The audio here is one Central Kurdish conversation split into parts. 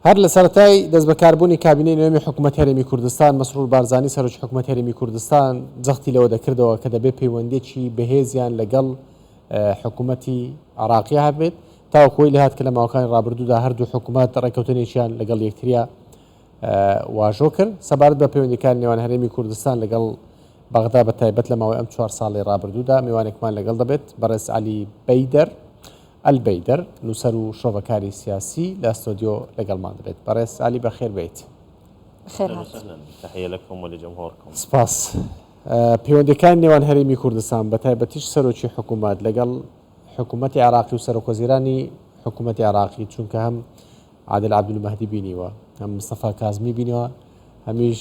هەر لە سەرەتای دەستبەکاربوونی کابینەی نوێمی حکوومەت هەرێمی کوردستان، مەسرور بارزانی سەرۆکی حکوومەت هەرێمی کوردستان جەختی لەوە دەکردەوە کە دەبێت پەیوەندییەکی بەهێزیان لەگەڵ حکوومەتی عێراقی هەبێت تاوەکو وەی لێهات کە لە ماوەکانی ڕابردوودا هەردوو حکوومەت ڕێککەوتنێکیان لەگەڵ یەکتریا واژۆ کرد. سەبارەت بە پەیوەندیەکانی نێوان هەرێمی کوردستان لەگەڵ بەغدا بە تایبەت لە ماوەی ئەم چوار ساڵەی ڕابردوودا میوانێکمان لەگەڵ دەبێت بەڕێز عەلی بەیدەر ئەلبەیدەر نووسەر و شرۆڤەکاری سیاسی لە ستۆدیۆ لەگەڵمان دەبێت. بەڕێز عەلی بەخێر بێیت. سپاس. پەیوەندیەکانی نێوان هەرێمی کوردستان بە تایبەتیش سەرۆکی حکوومەت لەگەڵ حکوومەتی عێراقی و سەرۆکوەزیرانی حکوومەتی عێراقی چونکە هەم عادل عەبدولمەهدی بینیوە، هەم مستەفا کازمی بینیوە، هەمیش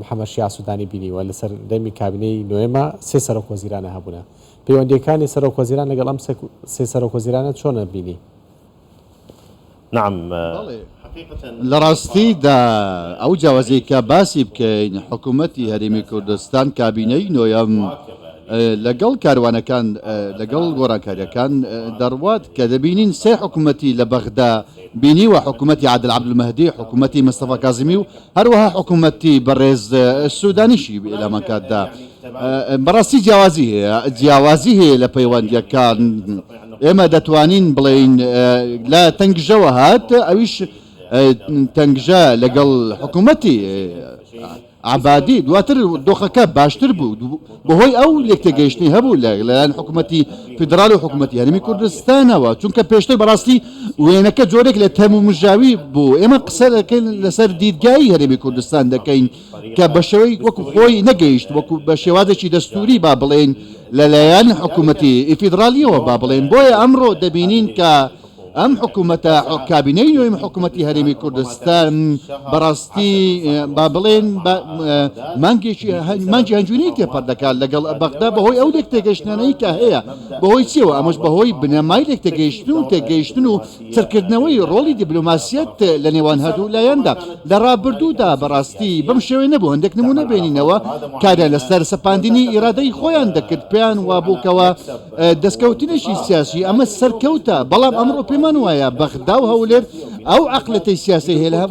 محەمەد شیاع سودانی بینیوە، لەسەر دەمی کابینەی نۆیەمە سێ سەرۆک وەزیرانە هەبوونە. پەیوەندییەکانی سەرۆک وەزیران لەگەڵ ئەم سێ سەرۆک وەزیرانە چۆنە بینی؟ بەڵێ، لە ڕاستیدا ئەو جیاوازیەی کە باسی بکەین حکوومەتی هەرێمی کوردستان کابینەی نۆیەم لەگەڵ کاروانەکان لەگەڵ گۆڕانکاریەکان دەڕوات کە دەبینین سێ حکوومەتی لە بەغدا بینیوە حکوومەتی عادل عەبدولمەهدی حکوومەتی مستەفا کازمی و هەروەها حکوومەتی بەڕێز سودانیشی لەمان کاتدا بەڕاستی جیاوازی هەیە جیاوازی هەیە لە پەیوەندیەکان ئێمە دەتوانین بڵێین لە تەنگژەوە هات ئەویش تەنگژە لەگەڵ حکوومەتی عەبادی، دواتر دۆخەکە باشتر بوو بەهۆی ئەو لێکتێگەیشتنەی هەبوو لە لەلایەن حکوومەتی فیدراڵ و حکوومەتی هەرێمی کوردستانەوە، چونکە پێشتر بەڕاستی وێنەکە جۆرێک لە تەمومژاوی بوو، ئێمە قسە دەکەین لەسەر دیدگای هەرێمی کوردستان دەکەین کە بە شێوەی وەکو خۆی نەگەیشت وەکو بە شێوازێکی دەستووری با بڵێین لەلایەن حکوومەتی فیدراڵیەوە با بڵێین، بۆیە ئەمڕۆ دەبینین کە ئەم حکوومەتە، کابینەی نوێی حکوومەتی هەرێمی کوردستان بەڕاستی با بڵێن مانگێکی مانگی هەنجوینەی تێپەڕ دەکات لەگەڵ بەغدا بەهۆی ئەو لێکتێگەیشتنانەی کە هەیە، بەهۆی چیەوە؟ ئەمەش بەهۆی بنەمای لێکتێگەیشتن و تێگەیشتن و چڕکردنەوەی ڕۆڵی دیبلۆماسیەت لە نێوان هەردوو لایەندا. لە ڕابردوودا بەڕاستی بەم شێوەیە نەبوو، هەندێک نموونە بێنینەوە، کاریان لەسەر سەپاندنی ئیرادەی خۆیان دەکرد، پێیان وابوو کەوا دەستکەوتنێکی سیاسی ئەمە سەرکەوتە، بەڵام ئەمڕۆ پێمان وایە بەغدا و هەولێر ئەو عەقڵێتەی سیاسی هەیە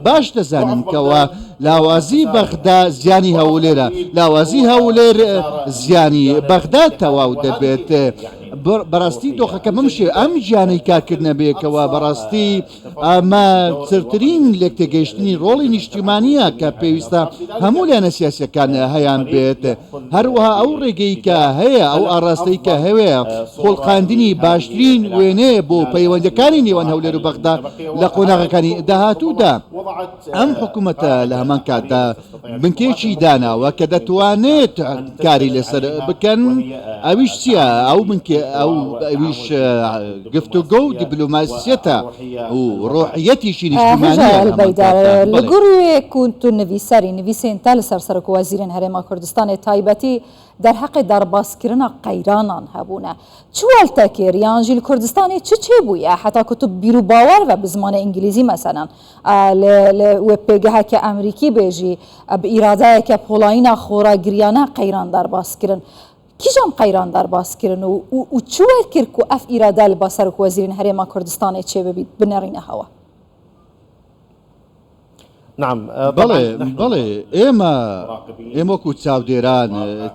باش دەزانن کەوا لاوازی بەغدا زیانی هەولێرە، لاوازی هەولێر زیانی بەغدا تەواو دەبێت. بەڕاستی دۆخەکە بەم شێوە ئەم گیانەی کارکردنە بێکەوە بەڕاستی ئەمە چرترین لێکتێگەیشتنی ڕۆڵی نیشتیمانییە کە پێویستە هەموو لایەنە سیاسییەکان هەیان بێت. هەروەها ئەو ڕێگەی کە هەیە، ئەو ئاڕاستەی کە هەیە، خوڵقاندنی باشترین وێنەیە بۆ پەیوەندییەکانی نێوان هەولێر و بەغدا لە قۆناغەکانی داهاتوودا. ئەم حکومەتە لە هەمان کاتدا بنکەیەکی داناوە کە دەتوانێت کاری لەسەر بکەن، ئەویش چییە؟ ئەو بنکە ئەو ئەویش گفتوگۆ و دیبلۆماسیەتە و ڕۆحیەتیشی نیشتیمانییە لە هەمان کاتدا. لە گوڕوێ کو تو نڤیسەری نڤیسێن تە لە سەر سەرۆکوەزیرێن هەرێما کوردستانێ تایبەتی دەرهەقێ دەربازکرنا قەیرانان هەبوونە چ وەلتە کێر یان ژی li کوردستانێ چ چێ بوویە حەتا کو تو بیر و باوەر ڤە bi زمانێ ئینگلیزی مەسەلەن li wê pêgeheke Amerîkî bê jî bi îradeyeke polayîna xoragiriyane qeyran derbas kirin. Kîjan qeyran derbas kirin û û çi wer kir ku ev îrade li ba Serokwezîrên Herêma Kurdistanê çêbibît binerîne hewa? بەڵێ، بەڵێ، ئێمە، ئێمە وەکو چاودێران،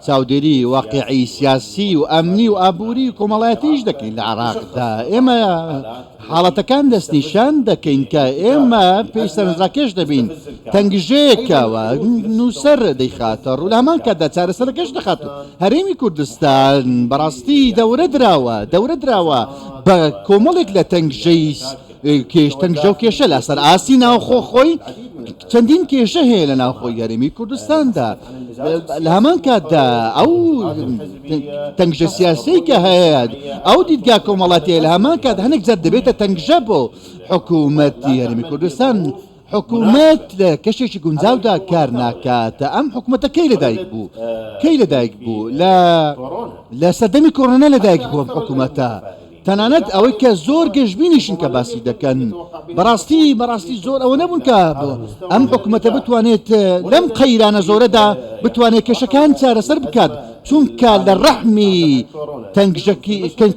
چاودێری واقیعی سیاسی و ئەمنی و ئابووری و کۆمەڵایەتیش دەکەین لە عێراقدا. ئێمە حاڵەتەکان دەستنیشان دەکەین کە ئێمە پێی سەرنجڕاکێش دەبین، تەنگژەیەکەوە نووسەر دەیخاتە ڕوو، لە هەمان کاتدا چارەسەرەکەش دەخات و هەرێمی کوردستان بەڕاستی دەورە دراوە، دەورە دراوە بە کۆمەڵێک لە تەنگژەی کێش تەنگژە و کێشە لەسەر ئاستی ناوخۆ خۆی چەندین کێشە هەیە لە ناوخۆی هەرێمی کوردستاندا لە هەمان کاتدا ئەو تەنگژە سیاسی کە هەیە ئەو دیدگا کۆمەڵاتیە لە هەمان کات هەنێک جار دەبێتە تەنگژە بۆ حکوومەتی هەرێمی کوردستان حکوومەت لە کەشێکی گونجاودا کار ناکات ئەم حکوومەتە کەی لەدایک بوو کەی لەدایک بوو لە لە سەردەمی کۆرۆنا لەدایک بووم حکوومەتە تەنانەت ئەوەی کە زۆر گەشبینیشن کە باسی دەکەن بەڕاستی بەڕاستی زۆر ئەوە نەبوون کە ئەم حکوومەتە بتوانێت لەم قەیرانە زۆرەدا بتوانێت کێشەکان چارەسەر بکات. چونکە لە ڕەحمی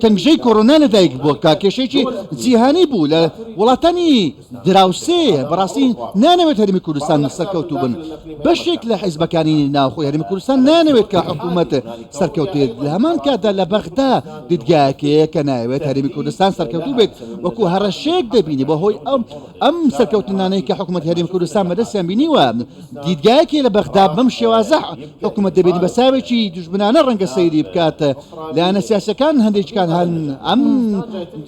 تەنگژەی کۆرۆنا لەدایک بووە کە کێشەیەکی جیهانی بوو لە وڵاتانی دراوسێ بەڕاستی نانەوێت هەرێمی کوردستان سەرکەوتوو بن بەشێک لە حیزبەکانی ناوخۆی هەرێمی کوردستان نانەوێت کە حکوومەت سەرکەوتێت لە هەمان کاتدا لە بەغدا دیدگایەکەیە کە نایەوێت هەرێمی کوردستان سەرکەوتوو بێت وەکو هەڕەشەیەک دەبینی بەهۆی ئەم ئەم سەرکەوتنانەی کە حکوومەت هەرێمی کوردستان بەدەستیان بینیوە دیدگایەکی لە بەغدا بەم شێوازە حکوومەت دەبێت بە چاوێکی دوژمنانە ڕەنگە سەیری بکات لایەنە سیاسەکان هەندێکیان هەن ئەم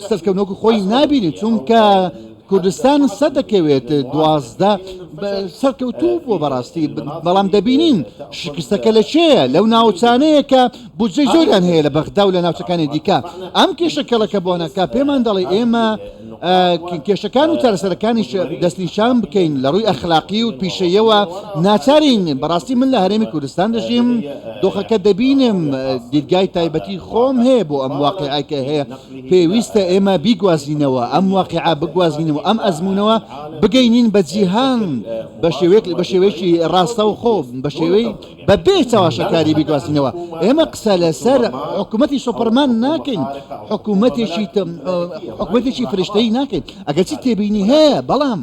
سەرکەوتنەوەکو خۆی نابینێت چونکە کوردستان سەردەکەوێت 12 سەرکەوتوو بووە بەڕاستی بەڵام دەبینین شکستەکە لە چێە لەو ناوچانەیە کە بودجەی زۆریان هەیە لە بەغدا و لە ناوچەکانی دیکە ئەم کێشە کەڵەکە بۆنەکە پێمان دەڵێ ئێمە کێشەکان و چارەسەرەکانیش دەستنیشان بکەین لە ڕووی ئەخلاقی و پیشەیەوە ناچارین بەڕاستی من لە هەرێمی کوردستان دەژیم دۆخەکە دەبینم دیدگای تایبەتی خۆم هەیە بۆ ئەم واقعای کە هەیە پێویستە ئێمە بیگوازینەوە ئەم واقعە بگوازینەوە ئەم ئەزمونەوە بگەینین بە جیهان بە شێوەیەک بە شێوەیەکی ڕاستەوخۆ بە شێوەی بە بێ چەواشەکاری بیگوازینەوە. ئێمە قسە لەسەر حکوومەتی سۆپەرمان ناکەین، حکوومەتێکی حکوومەتێکی فرشتەیی ناکەین، ئەگەرچی تێبینی هەیە، بەڵام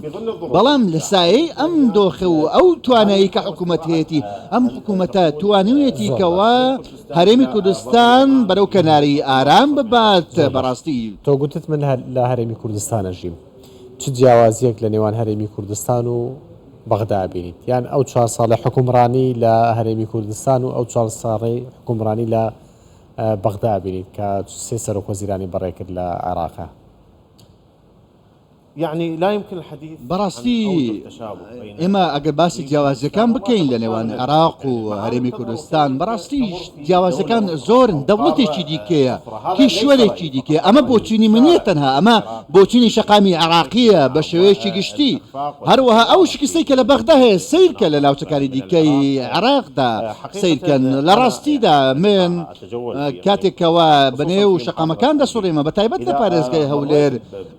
بەڵام لە سایەی ئەم دۆخە و ئەو توانایی کە حکوومەت هەیەتی، ئەم حکوومەتە توانیویەتی کەوا هەرێمی کوردستان بەرەو کەناری ئارام ببات. بەڕاستی. تۆ گوتت من لە هەرێمی کوردستان ئەژیم. چ جیاوازییەک لە نێوان هەرێمی کوردستان و بەغدا ئەبینیت؟ یان ئەو چوار ساڵەی حوکمڕانی لە هەرێمی کوردستان و ئەو چوار ساڵەی حوکمڕانی لە بەغدا ئەبینیت کە سێ سەرۆک وەزیرانی بەڕێکرد لە عێراقا؟ بەڕاستی ئێمە ئەگەر باسی جیاوازیەکان بکەین لە نێوان عێراق و هەرێمی کوردستان بەڕاستی جیاوازەکان زۆرن دەوڵەتێکی دیکەیە کیشوەرێکی دیکەیە ئەمە بۆچوونی من نییە تەنها ئەمە بۆچوونی شەقامی عێراقییە بە شێوەیەکی گشتی هەروەها ئەو شکستەی کە لە بەغدا هەیە سەیرکە لە ناوچەکانی دیکەی عێراقدا سەیرکەن لە ڕاستیدا من کاتێکەوە بەنێو شەقامەکان دەسوڕێمە بە تایبەت لە پارێزگای هەولێر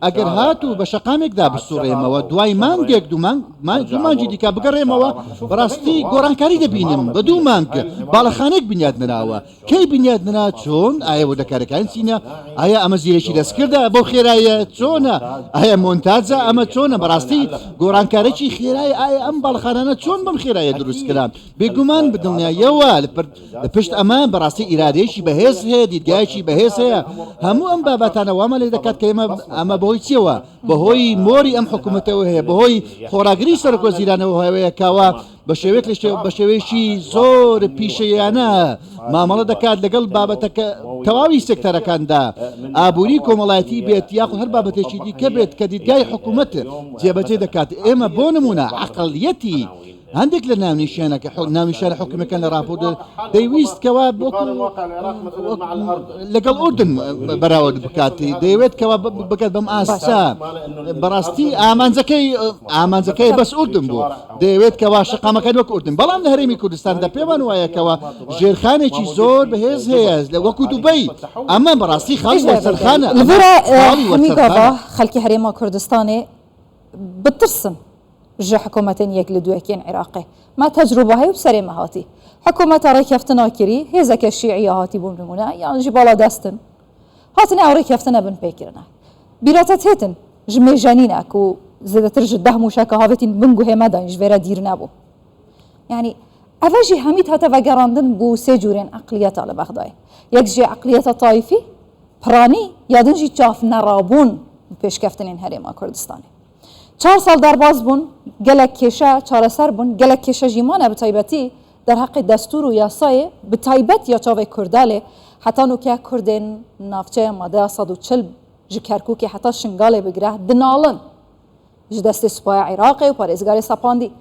ئەگەر هاتوو بە شەقامێکدا بسوڕێمەوە دوای مانگێک دوو دوو مانگی دیکە بگەڕێمەوە بەڕاستی گۆڕانکاری دەبینم بە دوو مانگ باڵەخانەیەک بنیات نراوە کەی بنیات نرا چۆن ئایا وردەکاریەکان چینە ئایا ئەمە زیرەکی دەستکردە بەو خێرایە چۆنە ئایا مۆنتاجە ئەمە چۆنە بەڕاستی گۆڕانکارێکی خێرای ئایا ئەم باڵەخانانە چۆن بەم خێرایە دروست کران بێگومان بەدڵنیاییەوە لە پشت ئەمە بەڕاستی ئیرادەیەکی بەهێز هەیە دیدگایەکی بەهێز هەیە هەموو ئەم بابەتانە وامان لێ دەکات کە ئێمە ئەمە بەهۆی چیەوە بەهۆی مۆری ئەم حکوومەتەوە هەیە بەهۆی خۆڕاگری سەرۆکوەزیرانەوە هەیە کەوا بە شێوەیەک لە شێوە بە شێوەیەکی زۆر پیشەیانە مامەڵە دەکات لەگەڵ بابەتەکە تەواوی سێکتەرەکاندا ئابووری کۆمەڵایەتی بێت یاخود هەر بابەتێکی دیکە بێت کە دیدگای حکوومەت جێبەجێ دەکات ئێمە بۆ نمونە عەقڵیەتی هەندێک لە ناونیشانەکە ناونیشانە حکومیەکان لە راپۆرت دەیویست کەوا لەگەڵ ئوردن بەراورد بکات دەیەوێت کەوا بکات بەم ئاستە بەڕاستی ئامانجەکەی ئامانجەکەی بەس ئوردن بوو دەیەوێت کەوا شەقامەکان وەک ئوردن بەڵام لە هەرێمی کوردستاندا پێمان وایە کەوا ژێرخانێکی زۆر بەهێز هەیە لە وەکو دوبەی ئەمە بەڕاستی خاڵی وەرچەرخانە خاڵی وەرچەرخانە خەڵکی هەرێما کوردستانێ بترسن ji hikûmetên yek li dû yekên Iraqê. Me tecrûbe heye û bi serê me hatî. Hikûmeta rêkeftina kirî, hêzeke şîî ya hatî bû nimûne yan jî bala dest in. Hatine ew rêkeftine bin pê kirine. Bîra te têtin ji mêjenîne ku zêdetir ji deh mûşeka havêtîn bin guhê me dayîn ji vê re dîr nebû. Yanî eve jî hemî hate vegerandin bû sê cûrên eqliyeta li Bexdayê. Yek jê eqliyeta tayîfî, piranî ya din jî çavnerabûn bi pêşkeftinên Herêma Kurdistanê. Çar sal derbas bûn, gelek kêşe çareser bûn, gelek kêşe jî mane bi taybetî derheqê destûr û yasayê bi taybet ya çavê Kurdalê heta nûke Kurdên navçeya madeya 140 ji Kerkûkê heta Şingalê bigire dinalin ji destê supaya Iraqê û parêzgarê sepandî.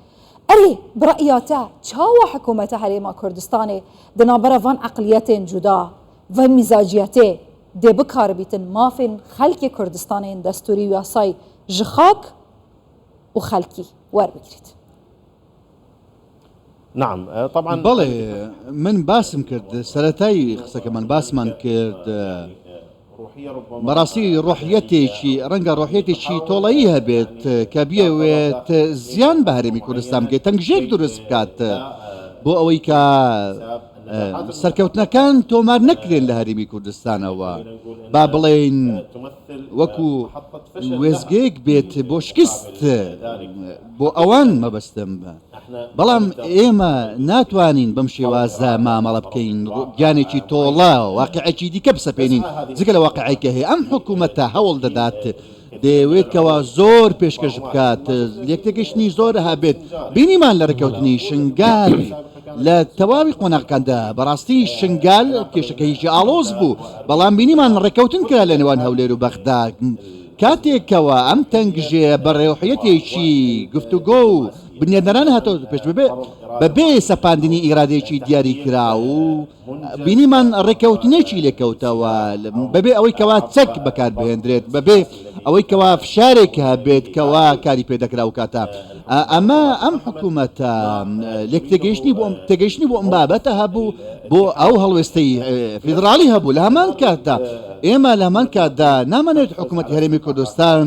Erê bi re'ya te çawa hikûmeta Herêma Kurdistanê di navbera van eqliyetên cuda ve mîzaciyetê dê bikaribîtin mafên xelkê Kurdistanê yên destûrî û yasayî ji xak û xelkî werbigirît. بەڵێ من باسم کرد سەرەتای قسەکەمان باسمان کرد بەڕاستی ڕۆحیەتێکی ڕەنگە ڕۆحیەتێکی تۆڵەیی هەبێت کە بیەوێت زیان بە هەرێمی کوردستان بگەیت تەنگژێک دروست بکات بۆ ئەوەی کە. سەرکەوتنەکان تۆمار نەکرێن لە هەرێمی کوردستانەوە، با بڵێین وەکو وێستگەیەک بێت بۆ شکست بۆ ئەوان مەبەستم، بەڵام ئێمە ناتوانین بەم شێوازە مامەڵە بکەین، گیانێکی تۆڵە واقیعێکی دیکە بسەپێنین جگە لە واقیعێک کە هەیە، ئەم حکوومەتە هەوڵ دەدات دەیەوێت کەوا زۆر پێشکەش بکات، لێکتێگەیشتنی زۆر هەبێت، بینیمان لە ڕێککەوتنی شنگال لە تەواوی قۆناغەکاندا بەڕاستی شنگال کێشەکەیشی ئاڵۆز بوو، بەڵام بینیمان ڕێککەوتن کرا لە نێوان هەولێر و بەغدا، کاتێک کەوا ئەم تەنگژەیە بە ڕێوحیەتێکی گفتوگۆ و بنیادنەرانە هاتۆتە پێش بەبێ بەبێ سەپاندنی ئیرادەیەکی دیاریکراو، بینیمان ڕێککەوتنێکی لێکەوتەوە بەبێ ئەوەی کەوا چەک بەکاربهێندرێت، بەبێ ئەوەی کەوا فشارێک هەبێت کەوا کاری پێدەکرا و کاتە ئەمە ئەم حکوومەتە لێکتێگەیشتنی بۆ تێگەیشتنی بۆ ئەم بابەتە هەبوو بۆ ئەو هەڵوێستەی فیدراڵی هەبوو لە هەمان کاتدا ئێمە لە هەمان کاتدا نامانێت حکوومەتی هەرێمی کوردستان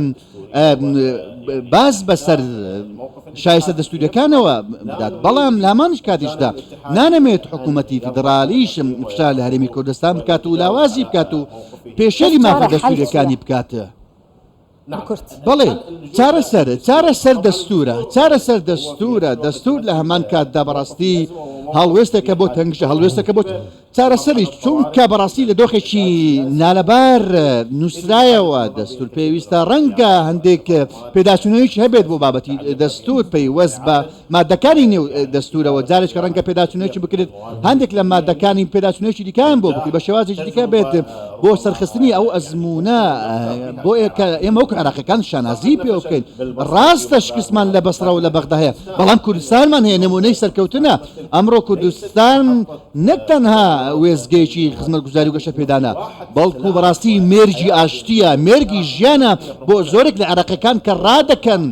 باز بەسەر شایستە دەستوریەکانەوە بدات بەڵام لامانش کاتیشدا نانەمێت حکوومەتی فیدرالیش فشار لە هەرێمی کوردستان بکات و لاوازی بکات و پێشێلی مافە دەستوریەکانی بکات. بەڵێ چارەسەر چارەسەر دەستورە چارەسەر دەستورە دەستور لە هەمان کاتدا بەڕاستی هەڵوێستێکە بۆ تەنگژە هەڵوێستەکە بۆ چارەسەری چونکە بەڕاستی لە دۆخێکی نالەبار نووسرایەوە دەستور پێویستە ڕەنگە هەندێک پێداچوونەوەیەکی هەبێت بۆ بابەتی دەستور پەیوەست بە مادەکانی نێو دەستورەوە جارێک ڕەنگە پێداچوونەوەیەکی بکرێت هەندێک لە مادەکانی پێداچوونەوەیەکی دیکەیان بۆ بکرێت بە شێوازێکی دیکە بێت بۆ سەرخستنی ئەو ئەزموونە بۆ ئێمە وەک عێراقیەکان شانازی پێوە بکەین ڕاستە شکستمان لە بەسڕە و لە بەغدا هەیە بەڵام کوردستانمان هەیە نمونەی سەرکەوتنە ئەمڕۆ کوردستان نەک تەنها وێستگەیەکی خزمەتگوزاری و گەشەپێدانە، بەڵکو بەڕاستی مێرگی ئاشتییە، مێرگی ژیانە بۆ زۆرێک لە عێراقییەکان کە ڕادەکەن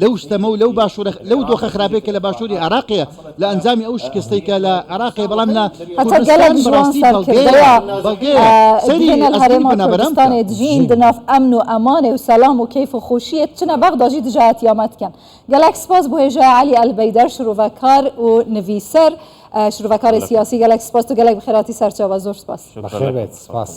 لەو ستەمە و لەو باشوورە لەو دۆخە خراپەی کە لە باشووری عێراق هەیە لە ئەنجامی ئەو شکستەی کە لە عێراق هەیە، بەڵام لە هەتا کوردستان گەلەک ژوان بەڕاستی بەڵگەیە سەرکردەیە بەڵگەیە سەیری دهێنە ئەزموونی هەرێما پەنابەران بکە. کوردستانێ دژین دناف ئەمن و ئەمانێ و سەلام و کەیف و خۆشیێ چنە بەغدا ژی دژایەتیا مە دکەن. گەلەک سپاس بۆ هێژای عەلی ئەلبەیدەر شرۆڤەکار و نڤیسەر. شرۆڤەکاری سیاسی گەلەک سپاس تو گەلەک بخێراتی سەرچاوە زۆر سپاس. بەخێر بێت سپاس.